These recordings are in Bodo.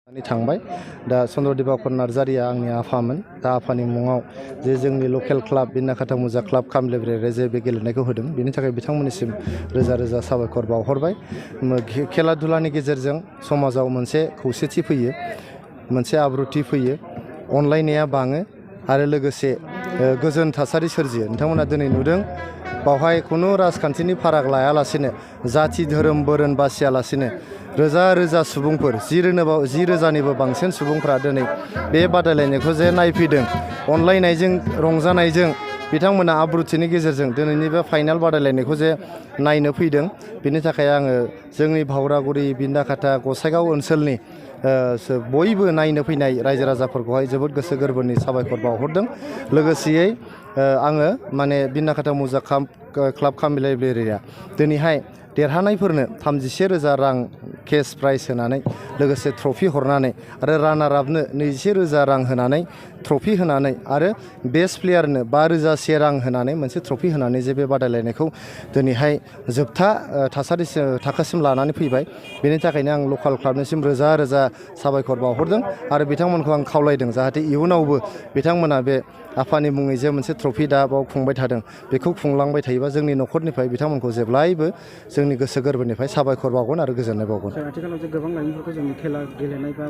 थांबाय दा स्वमndwi नार्जारिया आंनि आफामोन दा आफानि मुङाव जे जोंनि लकेल क्लाब बिनाकाता मुजा क्लाब कामलेब्रे जे बे गेलेनायखौ होदों बेनि थाखाय बिथांमोननिसिम रोजा रोजा साबायखर बावहरबाय खेला दुलानि गेजेरजों समाजाव मोनसे खौसेथि फैयो मोनसे आब्रुथि फैयो अनलायनाया बाङो आरो लोगोसे गोजोन थासारि सोरजियो नोंथांमोना दिनै नुदों बावहाय खुनु राजखान्थिनि फाराग लायालासेनो जाथि धोरोम बोरोन बासियालासेनो रोजा रोजा सुबुंफोर 10,000निबो बांसिन सुबुंफ्रा दिनै बे बादायलायनायखौ जे नायफैदों अनलायनायजों रंजानायजों बिथांमोना आब्रुथिनि गेजेरजों दिनैनि बे फाइनाल बादायलायनायखौ जे नायनो फैदों बेनि थाखाय आङो जोंनि भावरागुरि बिनाकाता गसाइगाव ओनसोलनि बयबो नायनो फैनाय रायजो राजाफोरखौहाय जोबोद गोसो गोरबोनि साबायखर बावहरदों लोगोसेयै आङो माने बिनाकाता मुजा क्लाब कामलेब्रेया दिनैहाय देरहानायफोरनो 31,000 रां केस प्राइज होनानै लोगोसे ट्रफि हरनानै आरो रानार आपनो 21,000 रां होनानै ट्रफि होनानै आरो बेस्ट प्लेयारनो 5,001 रां होनानै मोनसे ट्रफि होनानै जे बे बादायलायनायखौ दिनैहाय जोबथा थाखोसिम लानानै फैबाय बेनि थाखायनो आं लकेल क्लाबनिसिम रोजा रोजा साबायखर बावहरदों आरो बिथांमोनखौ आं खावलायदों जाहाथे इयुनावबो बिथांमोना बे आफानि मुङै जे मोनसे ट्रफि दा बाव खुंबाय थादों बेखौ खुंलांबाय थायोबा जोंनि न'खरनिफ्राय बिथांमोनखौ जेब्लायबो जोंनि गोसो गोरबोनिफ्राय साबायखर बावगोन आरो गोजोननाय बावगोन। आथिखालाव जे गोबां लाइमोनफोरखौ जोंनि खेला गेलेनाय बा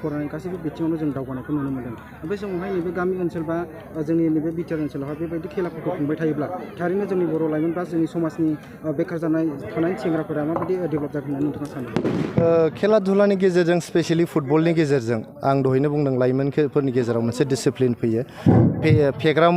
फरायनाय गासैबो बिथिङावनो जों दावगानायखौ नुनो मोनदों बे समावहाय नैबे गामि ओनसोल बा जोंनि नैबे बिटिआर ओनसोलावहाय बेबायदि खेलाफोरखौ खुंबाय थायोब्ला थारैनो जोंनि बर' लाइमोन बा जोंनि समाजनि बेखार जानाय थानाय सेंग्राफोरा माबायदि डेभेलप जागोन होननानै नोंथाङा सानो? खेला दुलानि गेजेरजों स्पेसियेलि फुटबलनि गेजेरजों आं दहायनो बुंदों लाइमोनफोरनि गेजेराव मोनसे डिसिप्लिन फैयो फेग्रा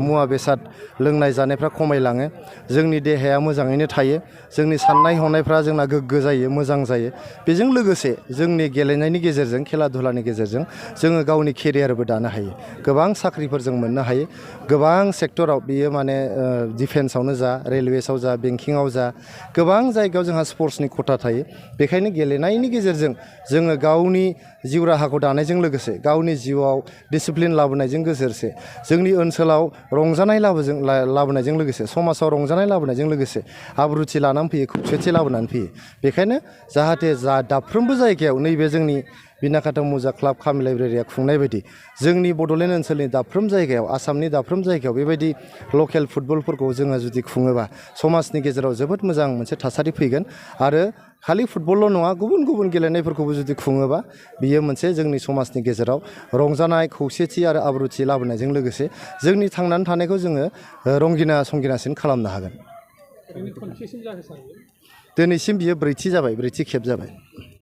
मुवा बेसाद लोंनाय जानायफ्रा खमायलाङो जोंनि देहाया मोजाङैनो थायो जोंनि साननाय हनायफ्रा जोंना गोग्गो जायो मोजां जायो बेजों लोगोसे जोंनि गेलेनायनि गेजेरजों खेला दुलानि गेजेरजों जोङो गावनि केरियारबो दानो हायो गोबां साख्रिफोर जों मोननो हायो गोबां सेक्टराव बियो माने डिफेन्सआवनो जा रेलवेसाव जा बेंकिंआव जा गोबां जायगायाव जोंहा स्पर्ट्सनि खथा थायो बेखायनो गेलेनायनि गेजेरजों जोङो गावनि जिउ राहाखौ दानायजों लोगोसे गावनि जिउआव डिसिप्लिन लाबोनायजों लोगोसे जोंनि ओनसोलाव रंजानाय लाबोनायजों लोगोसे समाजाव रंजानाय लाबोनायजों लोगोसे आब्रुथि लानानै फैयो खौसेथि लाबोनानै फैयो बेखायनो जाहाथे दाफ्रोमबो जायगायाव नैबे जोंनि बिनाकाता मुजा क्लाब कामलेब्रेया खुंनाय बायदि जोंनि बड'लेण्ड ओनसोलनि दाफ्रोम जायगायाव आसामनि दाफ्रोम जायगायाव बेबायदि लकेल फुटबलफोरखौ जोङो जुदि खुङोबा समाजनि गेजेराव जोबोद मोजां मोनसे थासारि फैगोन आरो खालि फुटबलल' नङा गुबुन गुबुन गेलेनायफोरखौबो जुदि खुङोबा बियो मोनसे जोंनि समाजनि गेजेराव रंजानाय खौसेथि आरो आब्रुथि लाबोनायजों लोगोसे जोंनि थांनानै थानायखौ जोङो रंगिना संगिनासिन खालामनो हागोन। दिनैसिम बियो ब्रैथि खेब जाबाय।